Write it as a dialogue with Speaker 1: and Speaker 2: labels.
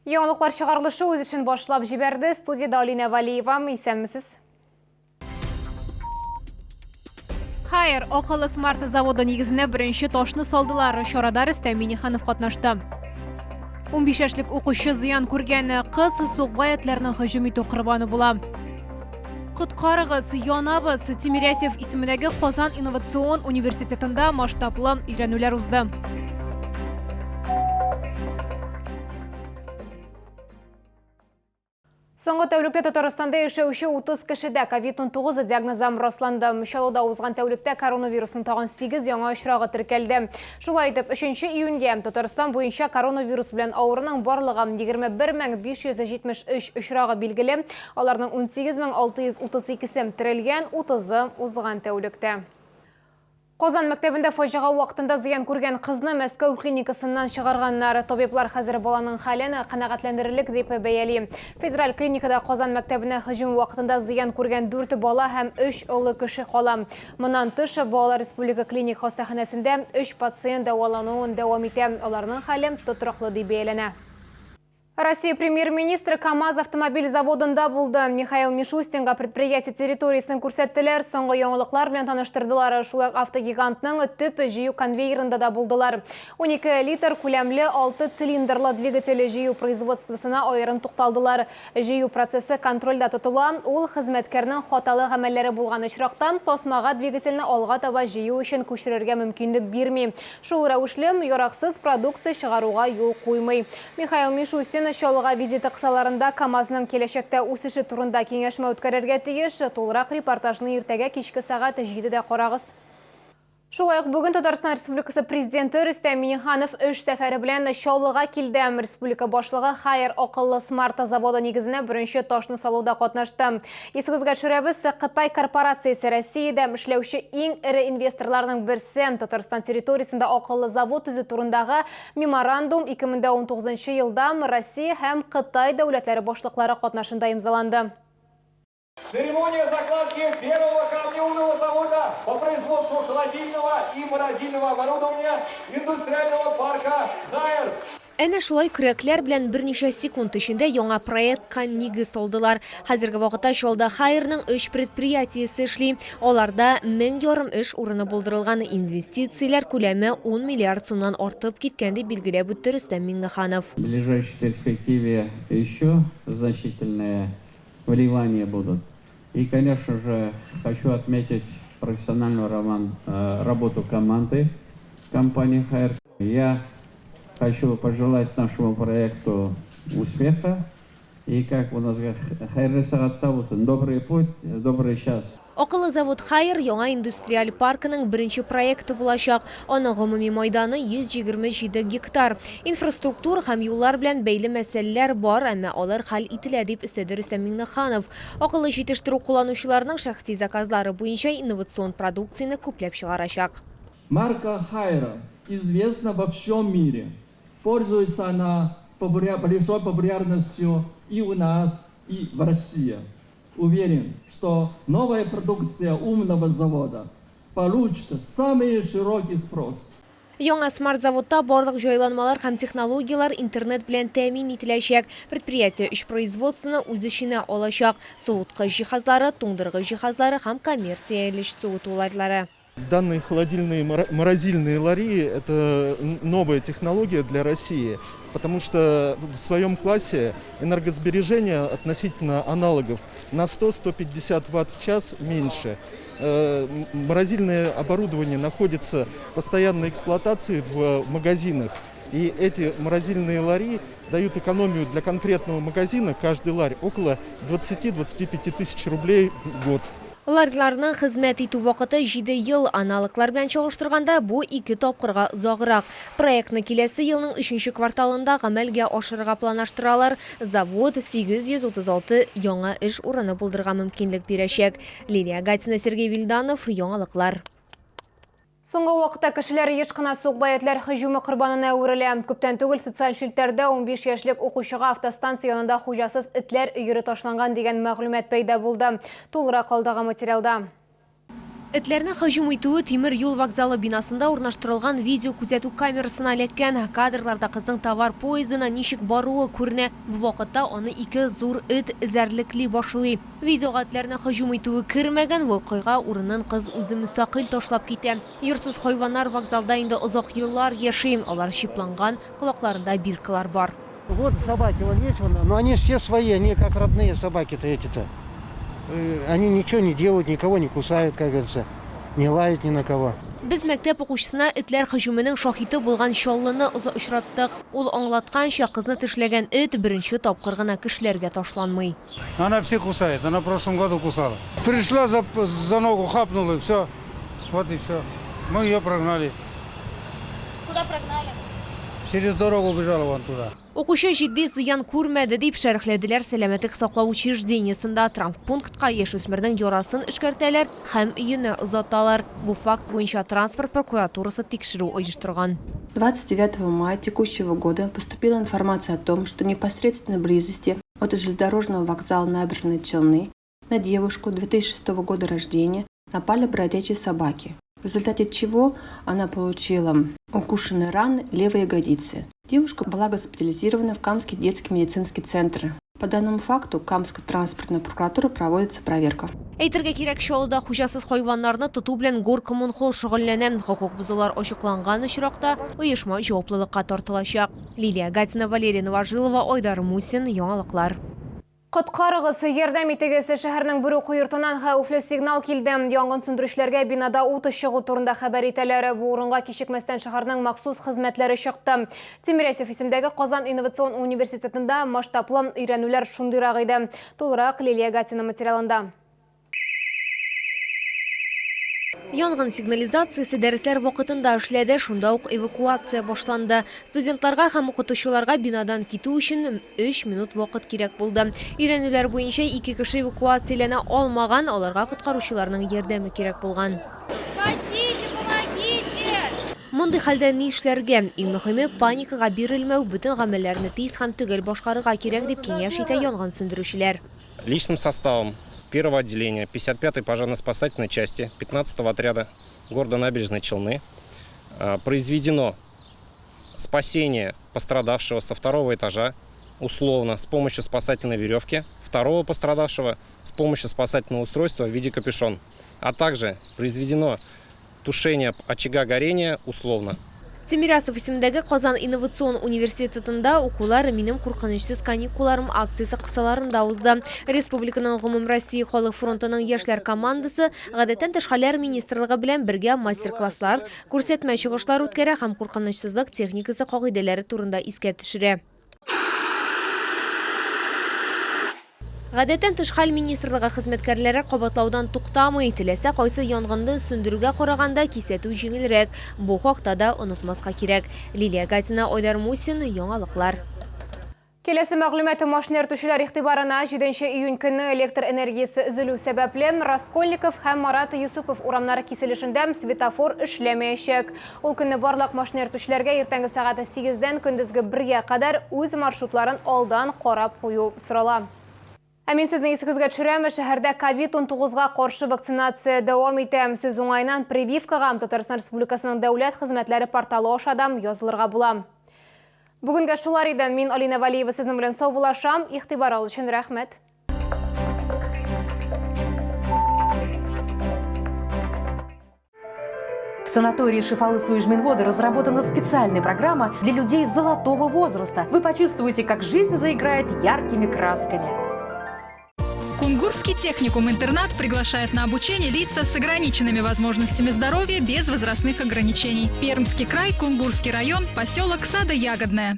Speaker 1: Яңалыклар чыгарылышы үз эшен башлап җибәрде. Студиядә Алинә Валиева. Исәнмесез. Хайер, акыллы смарт заводы нигезенә беренче ташны салдылар. Чарада Рөстәм Минниханов катнашты. 15 яшьлек укучы зыян күргән кыз сукбай этләрнең һөҗүм итү корбаны була. Коткарыгыз, янабыз! Тимирясев исемендәге Казан инновацион университетында масштаблы өйрәнүләр узды. Соңгы тәүлектә Татарстанда яшәүче 30 кешедә COVID-19 диагнозы расланды. Чаллыда узган тәүлектә коронавирусның тагын 8 яңа очрагы теркәлде. Шулай итеп, 3 июньгә Татарстан буенча коронавирус белән авыруның барлыгы 21573 очрагы билгеле. Аларның 18632-се терелгән, 30-ы узган тәүлектә. Казан мәктәбендә фаҗига вакытында зыян күргән кызны Мәскәү клиникасыннан чыгарганнар. Табиблар хәзер баланың хәлен канәгатьләндерерлек дип бәяли. Федераль клиникада Казан мәктәбенә һөҗүм вакытында зыян күргән дүрт бала һәм өч олы кеше кала. Моннан тыш, Балалар республика клиник хастаханәсендә өч пациент дәвалануын дәвам итә. Аларның хәле тотрыклы дип бәяләнә. Россия премьер-министры КАМАЗ автомобиль заводында булды. Михаил Мишустинга предприятие территориясен күрсәттеләр, соңгы яңалыклар белән таныштырдылар. Шулай ук автогигантның төп җыю конвейерында да булдылар. 12 литр күләмле 6 цилиндрлы двигатель җыю производствосына аерым тукталдылар. Җыю процессы контрольдә тотыла, ул хезмәткәрнең хаталы гамәлләре булган очракта, тасмага двигательне алга таба җыю өчен күчерергә мөмкинлек бирми. Шул рәвешле, яраксыз продукция чыгаруга юл куймый. Михаил Мишустин Чаллыга визиты кысаларында КАМАЗның киләчәктә үсеше турында киңәшмә үткәрергә тиеш. Тулырак репортажны иртәгә кичке сәгать җидедә карагыз. Шулай ук бүген Татарстан Республикасы Президенты Рөстәм Миңнеханов эш сәфәре белән Чаллыга килде. Республика башлыгы Хайер акыллы смарт заводы нигезенә беренче ташны салуда катнашты. Исегезгә төшерәбез, Кытай корпорациясе Россиядә эшләүче иң эре инвесторларның берсе. Татарстан территориясендә акыллы завод төзү турындагы меморандум 2019 елда Россия һәм Кытай дәүләтләре башлыклары катнашында имзаланды.
Speaker 2: Церемония закладки первого камня умного завода по производству холодильного и морозильного оборудования индустриального парка «Хайер».
Speaker 3: Әнә шулай көрәкләр белән берничә секунд эчендә яңа проектка нигез салдылар. Хәзерге вакытта Чаллыда Хайерның өч предприятиесе эшли. Аларда 1500 эш урыны булдырылган, инвестицияләр күләме ун миллиард сумнан артып киткән, дип билгеләп үтте Рөстәм Миңнеханов.
Speaker 4: В ближайшей перспективе еще значительные вливания будут. И, конечно же, хочу отметить профессиональную роман, работу команды компании «Хайер». Я хочу пожелать нашему проекту успеха. И, как у нас говорят, хәерле сәгатьтә булсын, добрый путь, добрый час.
Speaker 3: Акыллы завод Хайер яңа индустриаль паркының беренче проекты булачак. Аның гомуми майданы 127 гектар. Инфраструктура һәм юллар белән бәйле мәсьәләләр бар, әмма алар хәл ителә, дип өстәде Рөстәм Миңнеханов. Акыллы җитештерү кулланучыларның шәхси заказлары буенча инновацион продукцияне күпләп чыгарачак.
Speaker 5: Марка Хайра известна во всем мире. Пользуется она большой популярностью и у нас, и в России. Уверен, что новая продукция умного завода получит самый широкий спрос.
Speaker 3: Яңа смарт-заводта барлык җайланмалар һәм технологияләр интернет белән тәэмин ителәчәк. Предприятие өч производствоны үз эченә алачак, суыткыч җиһазлары, туңдыргыч җиһазлары һәм коммерцияле суыту ларьлары.
Speaker 6: Данные холодильные морозильные лари – это новая технология для России, потому что в своем классе энергосбережение относительно аналогов на 100-150 ватт в час меньше. Морозильное оборудование находится в постоянной эксплуатации в магазинах, и эти морозильные лари дают экономию для конкретного магазина, каждый ларь, около 20-25 тысяч рублей в год.
Speaker 3: Ларьларның хезмәт итү вакыты 7 ел, аналоглар белән чагыштырганда бу ике тапкырга озаграк. Проектны киләсе елның өченче кварталында гамәлгә ашырырга планлаштыралар. Завод 836 яңа эш урыны булдырырга мөмкинлек бирәчәк. Лилия Гатина, Сергей Вильданов, Яңалыклар.
Speaker 1: Соңгы вакытта кешеләр еш кына сукбай этләр һөҗүме корбанына әверелә. Күптән түгел социаль челтәрдә 15 яшьлек укучыга автостанция янында хуҗасыз этләр өере ташланган дигән мәгълүмат пәйда булды. Тулырак алдагы материалда.
Speaker 3: Этләрнең һөҗүм итүе тимер юл вокзалы бинасында урнаштырылган видеокүзәтү камерасына эләккән. Кадрларда кызның товар поездына ничек баруы күренә. Бу вакытта аны ике зур эт эзәрлекли башлый. Видеога этләрнең һөҗүм итүе кермәгән, вакыйга урынын кыз үзе мөстәкыйль ташлап китә. Йортсыз хайваннар вокзалда инде озак еллар яши. Алар чипланган, колакларында биркалар бар.
Speaker 7: Вот собаки, вон видишь, вон, но они все свои, они как родные собаки-то эти-то. Они ничего не делают, никого не кусают, как говорится, не лают ни на кого.
Speaker 3: Без мәктәп укучысына этләр һөҗүменең шаһиты булган Чаллыны очраттык. Ул аңлатканча, кызны тешләгән эт беренче тапкыр гына кешеләргә ташланмый.
Speaker 7: Она всех кусает, она в прошлом году кусала. Пришла, за ногу хапнула, и все. Вот и все. Мы ее прогнали.
Speaker 3: Куда прогнали?
Speaker 7: Через дорогу убежала вон туда.
Speaker 3: Укучы җитди зыян күрмәде, дип шәрехләделәр сәламәтлек саклау учреждениесендә. Травмпунктка яшүсмернең ярасын эшкәртәләр һәм өенә озаталар. Бу факт буенча транспорт прокуратурасы тикшерү оештырган.
Speaker 8: 29 мая текущего года поступила информация о том, что в непосредственной близости от железнодорожного вокзала Набережные Челны на девушку 2006 года рождения напали бродячие собаки, в результате чего она получила укушенные раны левой ягодицы. Девушка была госпитализирована в Камский детский медицинский центр. По данному факту Камской транспортной прокуратуры проводится проверка.
Speaker 3: Әйтергә кирәк, Чаллыда хуҗасыз хайваннарны тоту белән Горкоммунхоз шөгыльләнә. Хокук бозулар ачыкланган очракта оешма җаваплылыкка тартылачак. Лилия Гатина, Валерия Новожилова, Айдар Мусин, Яңалыклар.
Speaker 1: Коткарыгыз, ярдәм итегез! Шәһәрнең бер уку йортыннан хәвефле сигнал килде. Янгын сүндерүчеләргә бинада ут чыгу турында хәбәр итәләр. Бу урынга кичекмәстән шәһәрнең махсус хезмәтләре чыкты. Тимирясев исемдәге Казан инновацион университетында масштаблы өйрәнүләр шундыйрак иде. Тулырак Лилия Гатина материалында.
Speaker 3: Янгын сигнализациясе дәресләр вакытында эшләде, шунда ук эвакуация башланды. Студентларга һәм укытучыларга бинадан китү өчен 3 минут вакыт кирәк булды. Өйрәнүләр буенча ике кеше эвакуацияләнә алмаган, аларга коткаручыларның ярдәме кирәк булган.
Speaker 9: Спасите, помогите!
Speaker 3: Мондый хәлдә ни эшләргә? Иң мөһиме паникага бирелмәү, бөтен гамәлләрне тиз һәм төгәл башкарырга кирәк, дип киңәш итә янгын сүндерүчеләр.
Speaker 10: Личным составом первого отделения 55-й пожарно-спасательной части 15-го отряда города Набережной Челны произведено спасение пострадавшего со второго этажа условно с помощью спасательной веревки, второго пострадавшего с помощью спасательного устройства в виде капюшон, а также произведено тушение очага горения условно.
Speaker 3: Тимирясов исемендәге Казан инновацион университетында укулар Минем куркынычсыз каникулларым акциясе кысаларында узды. Республиканың Гомумроссия халык фронтының яшьләр командасы Гадәттән тыш хәлләр министрлыгы белән бергә мастер-класслар, күрсәтмә чыгышлар үткәрә һәм куркынычсызлык техникасы кагыйдәләре турында искә төшерә. Гадәттән тыш хәл министрлыгы хезмәткәрләре кабатлаудан туктамый. Теләсә кайсы янгынны сүндерүгә караганда кисәтү җиңелрәк. Бу хакта да онытмаска кирәк. Лилия Гатина, Айдар Мусин, Яңалыклар.
Speaker 1: Киләсе мәгълүмат машина йөртүчеләр игътибарына. 7 июнь көнне электр энергиясе өзелү сәбәпле Раскольников һәм Марат Юсупов урамнары киселешендә светофор эшләмәячәк. Ул көнне барлык машина йөртүчеләргә иртәнге сәгать 8-дән көндезге 1-гә кадәр үз маршрутларын алдан карап кую сорала. Ә мин сезнең исегезгә төшерәм, шәһәрдә ковид-унтугызга каршы вакцинация дәвам итә. Сүз уңаеннан прививкага Татарстан Республикасының дәүләт хезмәтләре порталы аша да язылырга була. Бүгенгә шулар иде. Мин Алина Валиева сезнең белән саубуллашам. Игътибарыгыз өчен рәхмәт.
Speaker 11: В санатории Шифалы Суижминводы разработана специальная программа для людей золотого возраста. Вы почувствуете, как жизнь заиграет яркими красками.
Speaker 12: Кунгурский техникум-интернат приглашает на обучение лица с ограниченными возможностями здоровья без возрастных ограничений. Пермский край, Кунгурский район, поселок Садоягодное.